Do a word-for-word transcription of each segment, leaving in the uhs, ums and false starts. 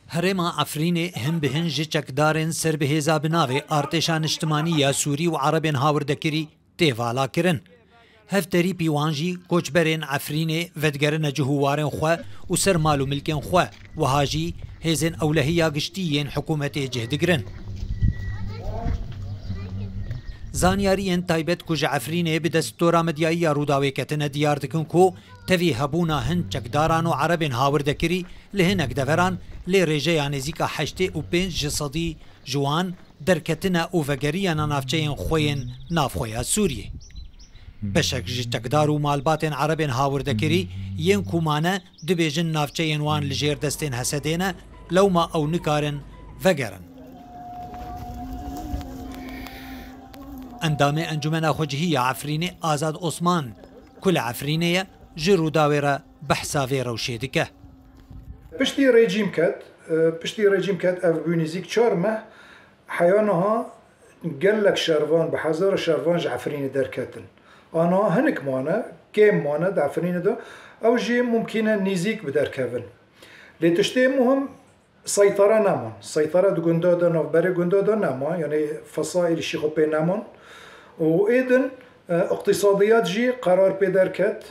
Herêma Efrînê hin bi hin ji çekdarên ser bi hêza bi navê Artêşa Niştimanî ya Sûrî û Erebên Hawirdekirî tê valakirin. Hevterîpî wan jî koçberên Efrînê vedigerine cih û warên xwe û ser mal û milkên xwe, wiha jî hêzên ewlehî ya giştî yên hikûmetê cih digirin. Zanyariyên taybet ku ji Efrînê bi dest tora medyayî ya Rûdawê ketine diyar dikin ku tevî hebûna hin çekdaran û Erebên Hawirdekirî li hinek deveran lê rêjeya nêzîka heştê û pênc ji sedî ji wan derketine û vegeriyana navçeyên xwe yên navxwe ya Sûriyê. Beşek ji çekdar û malbatên Erebên Hawirdekirî yên ku mane dibêjin navçeyên wan li jêr destên Hesedê ne, lewma ew nikarin vegerin. Endamê Encûmena Xwecihî ya Efrînê Azad Osman, ku li Efrînê ye, ji Rûdawê re behsa vê rewşê dike. Piştî rejîm ket, e, piştî rejîm ket, ev bû nêzîk çar meh, heya niha gelek şervan, bi hezara şervan ji Efrînê derketin. A niha hinek mane, kêm mane di Efrînê de, ew jî mumkîn e nêzîk bi derkevin. Lê tiştê muhim seytara neman. Seytara di gunda de, navberê gunda de nema, yanî fesaîl şîxopê neman. Û êdin, e, iqtîsadiyat jî qerar pê derket,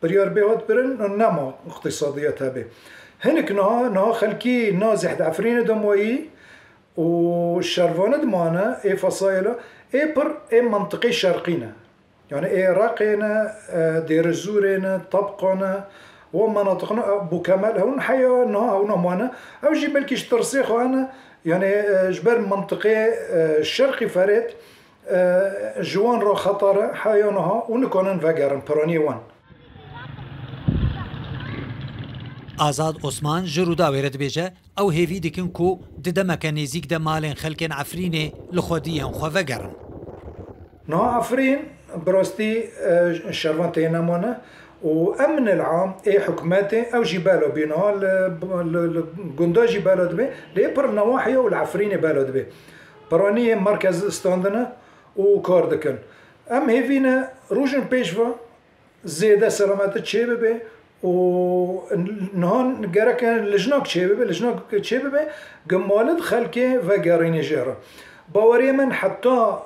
biryar bê hat birin, nema iqtîsadiyat hebe. Hinek niha, niha xelkî nazih di Efrînê de mayî û şervanê dimane, ê fesaîla, ê pir ê mentiqê şerqî ne. Yani ê Reqê ne, e, Dêrizûrê ne, Tebqa ne, wan menatiq ne, e, Bûkemel hewin heya niha hewna mane. Ew jî belkî ji tirsê xwe ne, yani, e, ji ber mintiqê, e, Şerqî Ferêt, e, ji wan re xeter e heya niha û nikanin vegerin piraniyê wan. Azad Osman ji Rûdawê re dibêje, ew hêvî dikin ku di demeke nêzîk de malên xelkên Efrînê li xwediyên xwe vegerin. Niha Efrîn bi rastî, e, şervan tê nemane û emn el am ê hikûmetê ew jî bela bî. Niha li, li, li gunda jî bela dibe, lê pir newahiya û li Efrînê bela dibe. Piraniyê merkez standine û kar dikin. Em hêvî ne rojên pêş ve zêde selametî çêbibe û niha gerek e lijnak çêbibe, lijnak çêbibe, ku malê di xelkê vegerîne jê re. Baweriyê min heta,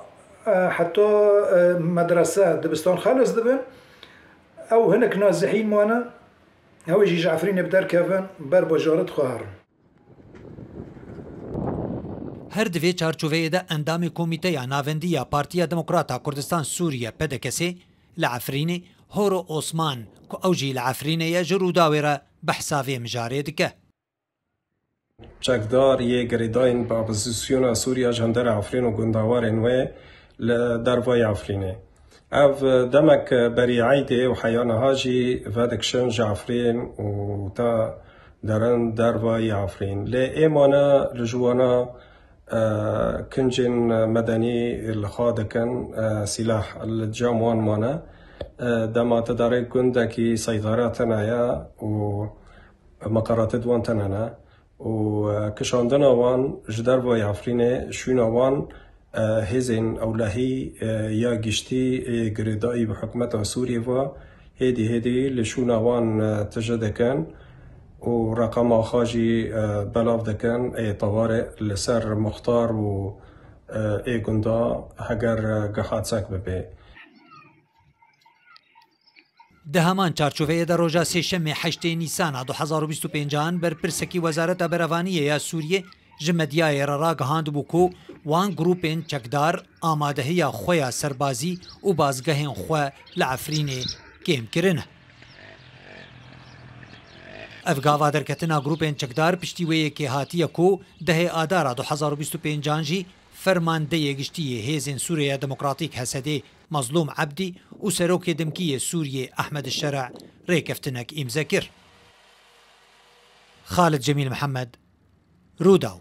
e, heta, e, medrese, dibistan xelas dibin, ew hinek nazihî mane, ew jî ji Efrînê bi derkevin, ber bajarê dixwe herin. Her di vê çarçoveyê de endamê Komîteya Navendî ya Partiya Demokrata Kurdistan Sûriye, P D K S'ê, li Efrînê, Horo Osman, ku ew jî li Efrînê ye, ji Rûdawê re behsa vê mijarê dike. Çekdar yê girêdayîn bi opozîsyona Sûriye ji hundirê Efrîn û gundawarên wê li dervayê Efrînê. Ev demek berî eydê û heya niha jî vedikişin ji Efrîn û ta derin dervayî Efrîn. Lê ê mane li ji wana, e, kincên medenî li xwe dikin, e, sîlah li cem wan mane. E, dema tu derê gundekî seytara tune ye û meqeratê di wan tune ne û, e, kişandina wan ji dervayê Efrînê, şûna wan, e, hêzên ewlehî, e, ya giştî ê girêdayî bi hikûmeta Sûriyê ve hêdî hêdî li şûna wan, e, tije dikin û reqema xwe jî, e, belav dikin, ê tewarê li ser muxtar û, e, ê gunda heger, e, gihatsek bibe. Di heman çarçoveyê de roja sêşemê heştê Nîsana du hezar û bîst û pêncan berpirsekî Wezareta Berevaniyê ya Sûriyê ji medyayê re ragihandibû ku wan grûpên çekdar amadehiya xwe ya serbazî û bazgehên xwe li Efrînê kêm kirine. Ev gava derketina grûpên çekdar piştî wê yekê hatiye ku dehê Adara du hezar û bîst û pêncan jî fermandeyê giştî yê Hêzên Sûriyeya Demokratîk, Hesedê, Mazlûm Ebdî û Serokê Demkî yê Sûriyê Ehmed Şer'a rêkeftinek îmze kir. Xalid Cemîl Mihemed, Rûdaw.